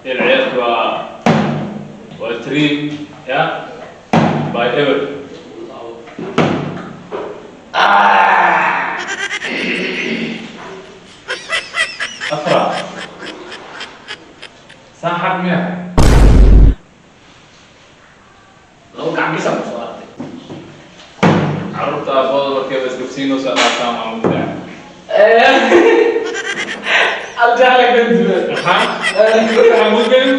Ciyaartu waa three ya by ever. Ah! Afra saaxad miya? Labo gacan bisa ku soo hartay. Carruurta aabooda markay isgabsiinayso dhaaftaan waa mubdac. Aljaala ganduwe. Maxaa waxaan mudgelin?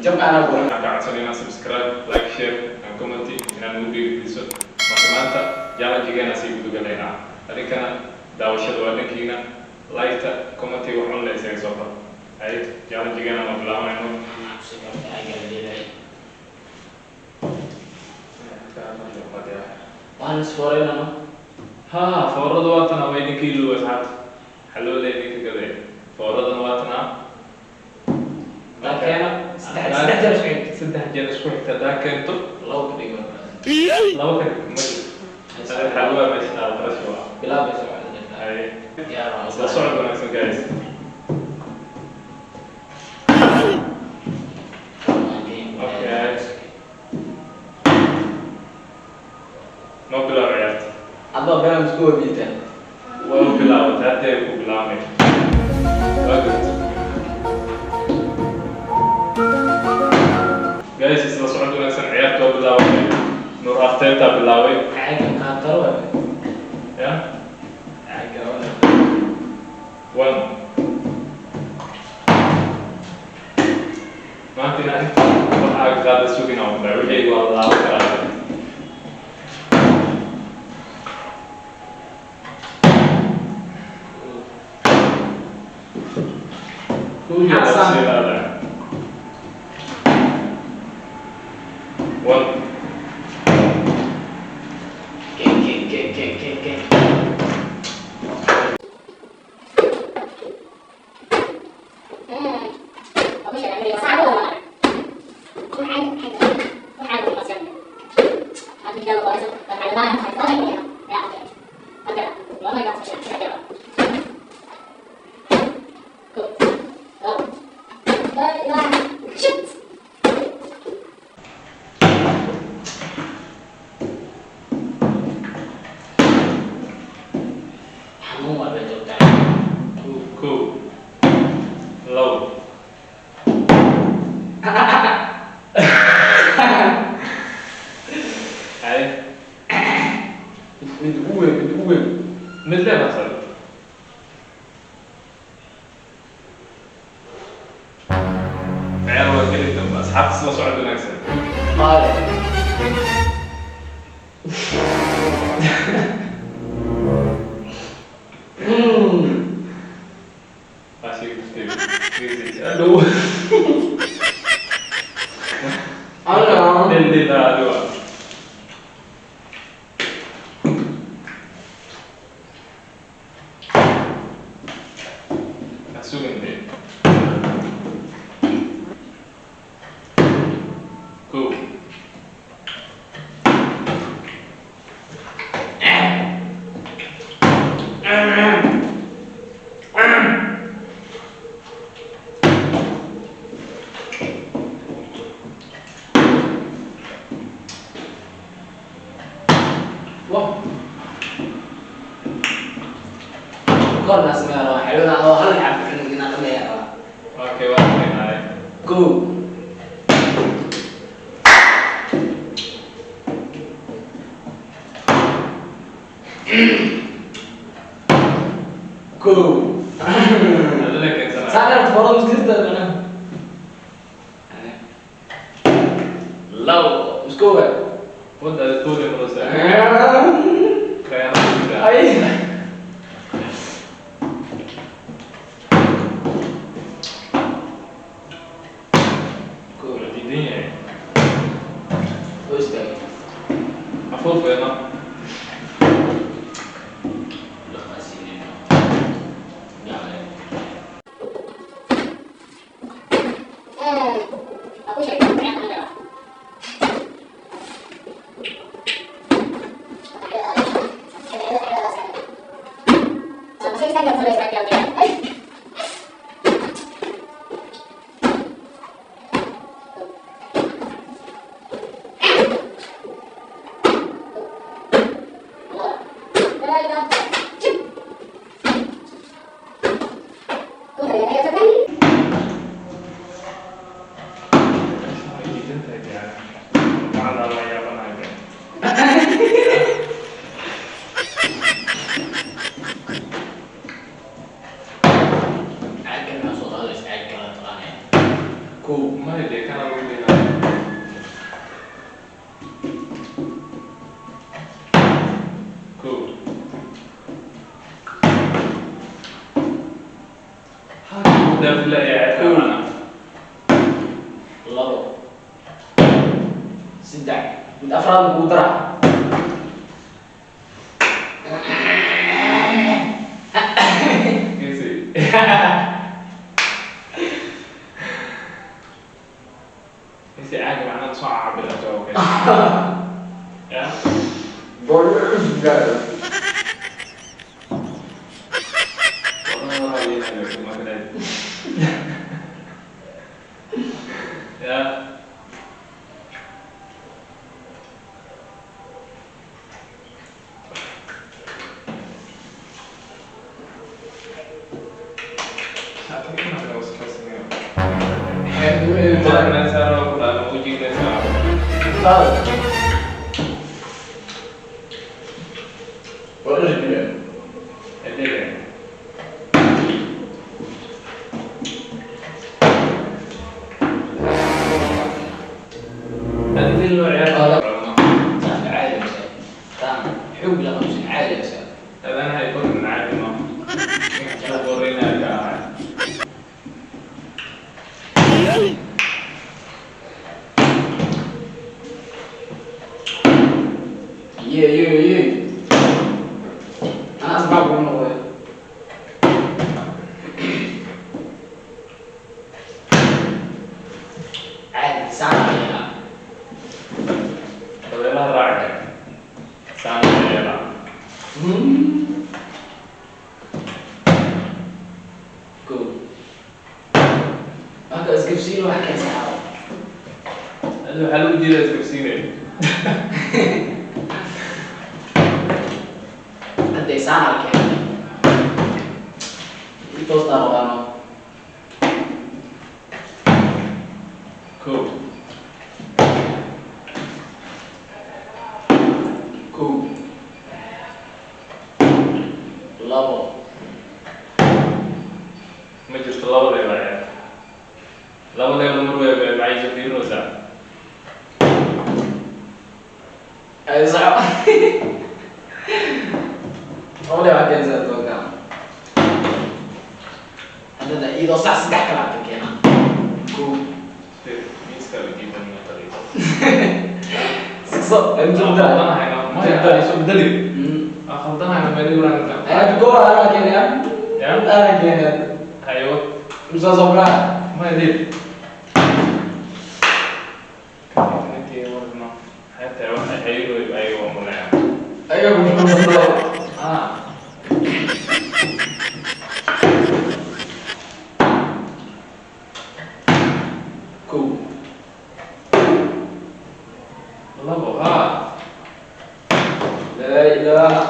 Jabka anaa buran. Waxaan ka codsanaynaa subscribe, like, share and comment inaan ugu dhiirigeliso. Marka maanta challenge-geena sii gudugalaynaa. Adinkana daawashada waa dhankiina, like-ta, comment-iga waxun la isaga soo qor. Hay, challenge-geena ma bilaabanayno. Waan isforeynano. Ha, foorada waa tanaa, waa idinka iloow asxaabta, xalooda idinka gaday, fooradana waa tanaa. Hadaa keeno saddex jeer isku xigta. Saddex jeer isku xigta haddaa keento. Labo ka dhigo. Laba ka dhig ma jirto. Adi xalwaa meesha taal, qarash waa. Bilaabaysa. Hay. Diyaar waa. Isla socod wanaagsan, guys. Okay. Noo bilaab ciyaarta. Adoo been isku wabiita. Waa bilaabatay, hadda ku bilaabmay, waa garta. Guys, isla socod wanaagsan. Ciyaarta waa bilaabatay, Nuur Arteta bilaabay. Caagan qaataro waa. Ya. Caagan waa. One. Maanta inaa inta waxaa qaada sugina waa wixii waa laaban karaa. Xasan. One. Ke ke ke ke ke ke. Shoot! Xanuun waa bay joogtaa. Kow, labo. Hay. Mid ugu weyn, mid ugu weyn. Mid lee baa socda. Ciyaar waa geli dambe, asxaabta, isla socod wanaagsan. Qaale. Waa sheegi kartay. Adhow. Ana. Dhil dhil adigo. Ha sugin dee. Kow. Wah. Goorna samee rabaa xelada oo hal xab inaan dhameeya rabaa. Okay, waa keenay. Go. Go. Adina keensanaa. Saar foro muskilta mana. Labo isku wa. Wada tuuli marosa. Khiyaano ku jira. Ay. Go. Waa diidan yahay. Go istaagay. Afuuf weeno. Dhaqaasiinayno. Yacni. Caagkan maxaa soo qaadaysa? Caag kala taqaanaya. Kow maya dee kana lagu dheelaa. Kow. Haa, daafilaya Kow. macna. Labo, saddex, mid afraad kugu dara. Easy. Easy caaga macnaha soo cabira jawaabka. Ya? Wallahi waa yeelanayo, ma kadhay. Ya? عادي يا أستاذ. تمام. حب لا خمسين عادي يا أستاذ. يه يه يه. أنا أسمع بقول والله. عادي ساعة يا. Go. Marka isgabsiin wax ka saaro. Waxaa lagu diidaa isgabsiinaya. Hadda isaan arkeen. Intoos taabano. Kow. Kow. Labo. Ma jirto labadeeda ciyaar. Labadeeda mar way maxay soo fiirinaysaa. Ay sax. Ole waa keensan doonaa. Hadda iyadoo sax saddex kala ka keena. Kow. Miiska way diidan ma taliso. So, intuu da. Qaldanahayna maya isu bedeli. Aan qaldanahayna meel igu raanta. Ay goor ana keenaya. Ya? Ana keenaya. Hayo. Musa sobra. Maya dib. Intii warno. Xataa waxa xayiro ayago mulaya. Ayagu muxuu Ah. Kow. Labo ha. La ilaha.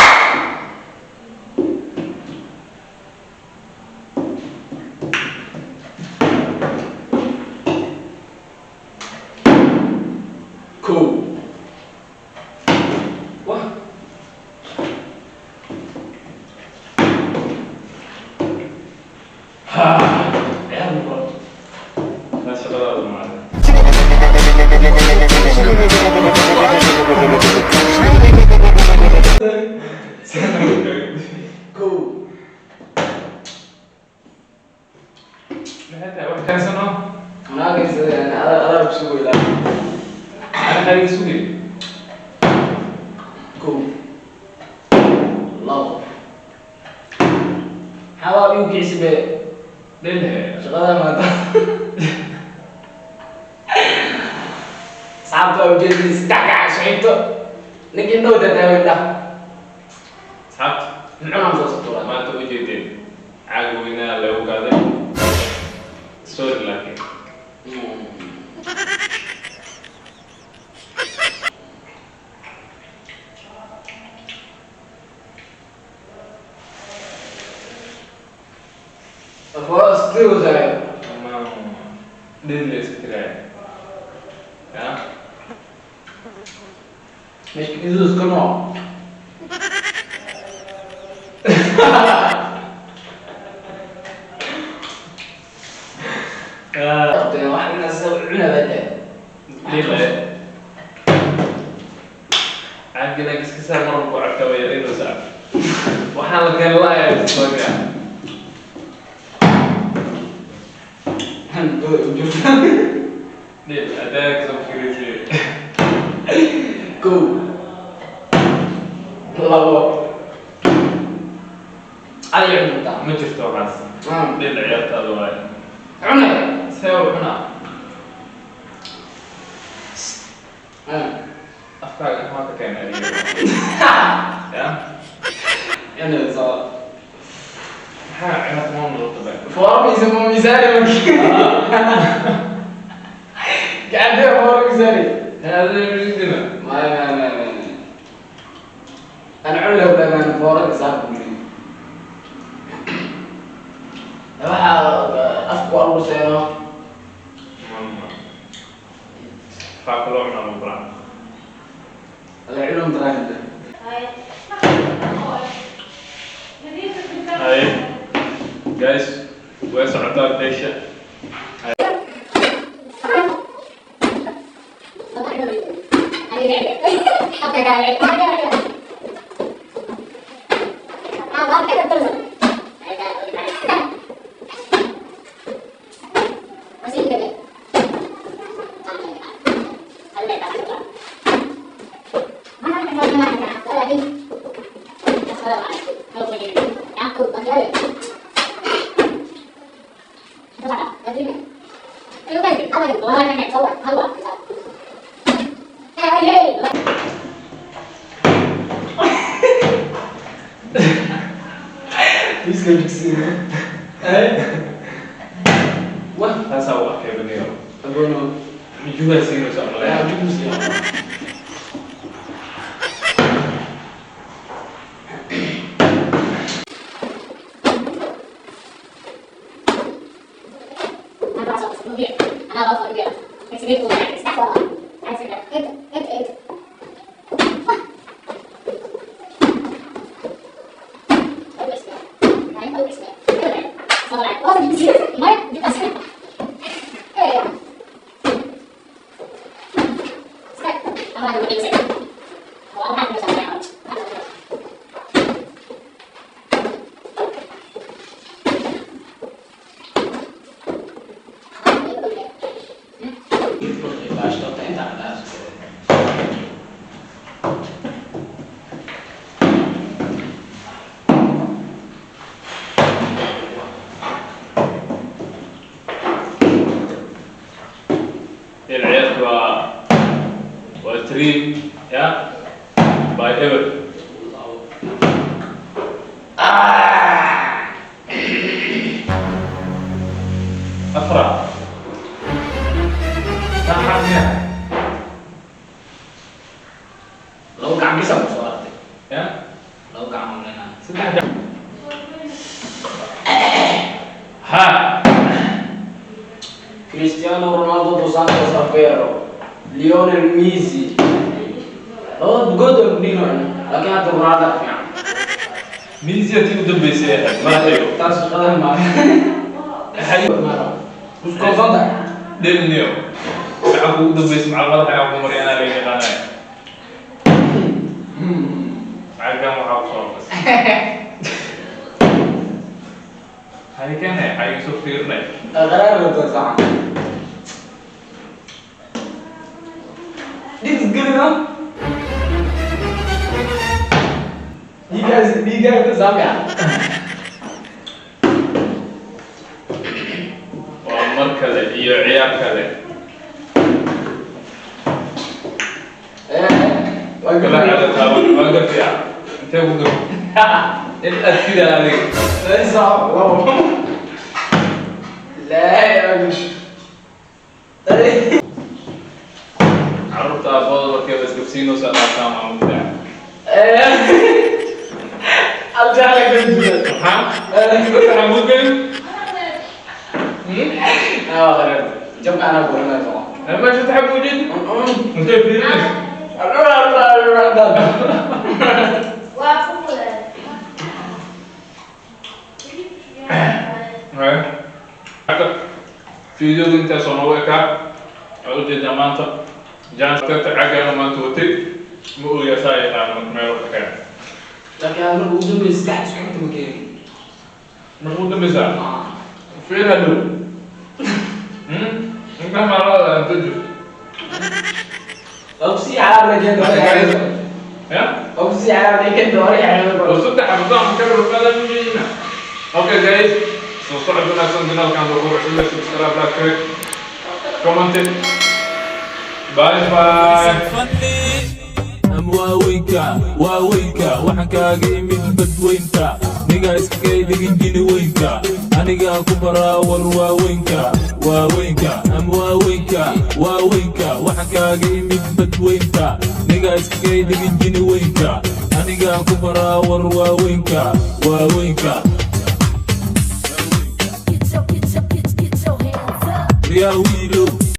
Kow. Wah. Ha. Ciyaar muqal. La shaqadaadu macna. Kow. Maxay tahay wax keensano? Anaa keensaday, adaa ku sugay ilaa. Ana xariir sugay. Kow. Labo. Maxaa igu kicisi be? Dhelhe. Shaqada maanta. Asxaabta waa ujeedin saddex gacan socito. Ninkii indhow tataawin dhah. Asxaabta. Muxuu soo socdaa? Maanta u jeedeen caaga weynaa lagu gaaday. Sorry laakiin. Of course. Iska Ama dhil la iska tiraya ya. Meesha isu iska nooc. Wax ina sida cuna baa. Dhil caagina iska saar, mar walba cabta waa yaraynaysaa, waxaan la keen la'ayaa isoogaa. Dhil adaa kasoo fikiraysay. Kow, labo, adiga cunta. Ma jirto waxaas. Dhil, ciyaartaada waaye. Cunay. See u cunaa? Afkaaga maxaa ka keenay adiga ya? Cunay soo. Maxaa ciyaarta ma noqota ba? Foormiisa ma miisaani markii gacantee foor miisaani. Hada midina. Maya, maya, maya, maya, أنا cuni lahaa dhamaan foorada saar ku yiri. Waxa afku aruurseeno. Maxaa kaloo cunaa lagu baraa? La cunum taraakada. Haye guys, way socotaa beesha. Miiska jigsiina. Wah, taasaa u arkay baniyo. Abono. Mijugaa siinaysa malaya. Jugsiina. Ciyaarta waa 3 ya by ever. Afra saxa miya? Labo gacan bisa ku soo artay. Ya. Labo gacan oo leenahay. Saddex gacan ha. Cristiano Ronaldo dos Santos Aveiro, Lionel Messi. Labada good oo dhino, laakiin hadda Ronaldo ka fiican. Miisiya tii u dambeysay ahayd madaxaygo. Taas shaqadan ma. Isku kalsoon. Dhelniyo gacanku ugu dambeysay macal madaxa ayaan ku mariya, anaa laga yaqaanaya macagan waxaa ku soo qas hay keenay xay soo fiirinay. Qaraar la sax. This is good enough. You guys this up. Waa mar kale iyo ciyaar kale. Eh, waa kala cada taaban waa gafiya intee ku gaf in aad sidaa adiga. ليس والله. لا يا مش. Carruurta aabbooda markay isgabsiinayso dhaaftaan waa mubdac. ارجع لك بالجبل. Maxaa waxaan ku gelin? Ah, wareer. Jabka anaa guranay soo. Meesha taxab ujeedi intee fiirinaysa? Waa ku fulan. Marka fiidyadu intaasoo noogu ekaa. Waxaad ujeedaa maanta jaantata caggaana maanta watay, ma ogaa saa yaqaano marka meel ka keen. Laakiin aad marka ugu dambaysa saddex isku xigta ma keenin. Marka ugu dambeysa fiir hadhow intaa maalmada inta jirto. Waa kusii calaamada keenta hore. Ya. Waa kusii calaamada keenta hore. Oo saddex xabadaan ka rarbadan ujeedina. Okay guys, soo socod wanaagsan. Channelkan doo cusub, subscribe, like, comment. Bye bye. Am waaweynka waaweynka, waxaan kaaga imid badweynta, nigaa iskakay dhigin jini weynka, anigaa ku baraa war waaweynka waaweynka. Am waaweynka waaweynka, waxaan kaaga imid badweynta, nigaa iskakay dhigin jini weynka, anigaa ku baraa war waaweynka waaweynka. Get your, get your, get, get your hands up. Yaa wiilow.